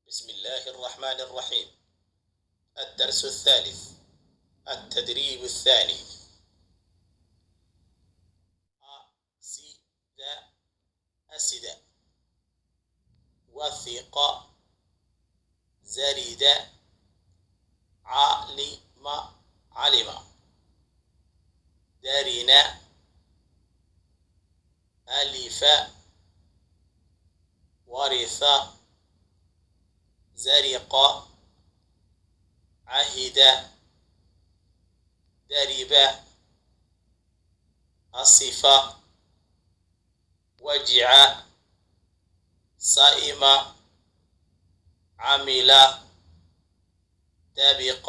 بسم الله الرحمن الرحيم. الدرس الثالث، التدريب الثاني. أسد، أسد، وثق، زرد، علم، علم، درن، ألف، ورث، زرق، عهد، درب، أصف، وجع، صائم، عمل، دبق،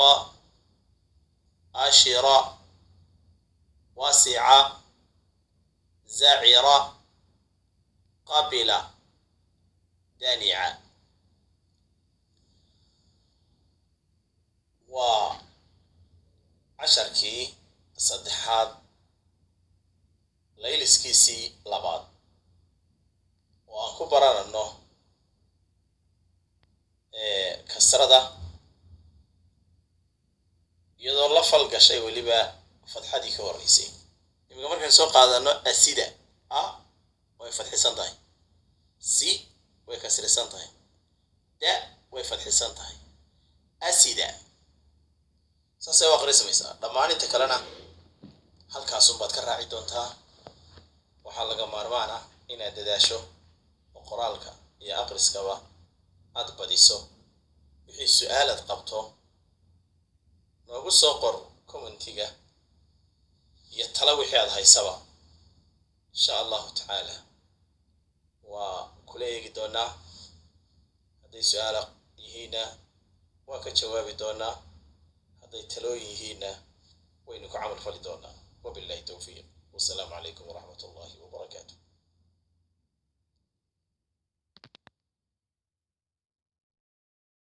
أشر، وسع، زعر، قبل، دنع. Waa casharkii saddexaad, layliskiisii labaad, oo aan ku baranano kasrada iyadoo la falgashay weliba fadxadii ka horreysay. Iminka markaan soo qaadano asida, a way fadxisan tahay, si way kasrisan tahay, da way fadxisan tahay, asida saasay u aqrisamaysaa. Dhammaaninta kalena halkaasunbaad ka raaci doontaa. Waxaa laga maarmaan ah inaad dadaasho oo qoraalka iyo aqriskaba aad badiso. Wixii su-aal aad qabto noogu soo qor commentiga iyo tala wixii aad haysaba. Insha Allahu tacaala waa kula eegi doonaa. Hadday su-aala yihiinna waa ka jawaabi doonaa, hadday talooyin yihiinna waynu ku camal fali doonaa. Wabillahi towfiiq, wasalaamu calaykum waraxmat ullahi wabarakaatu.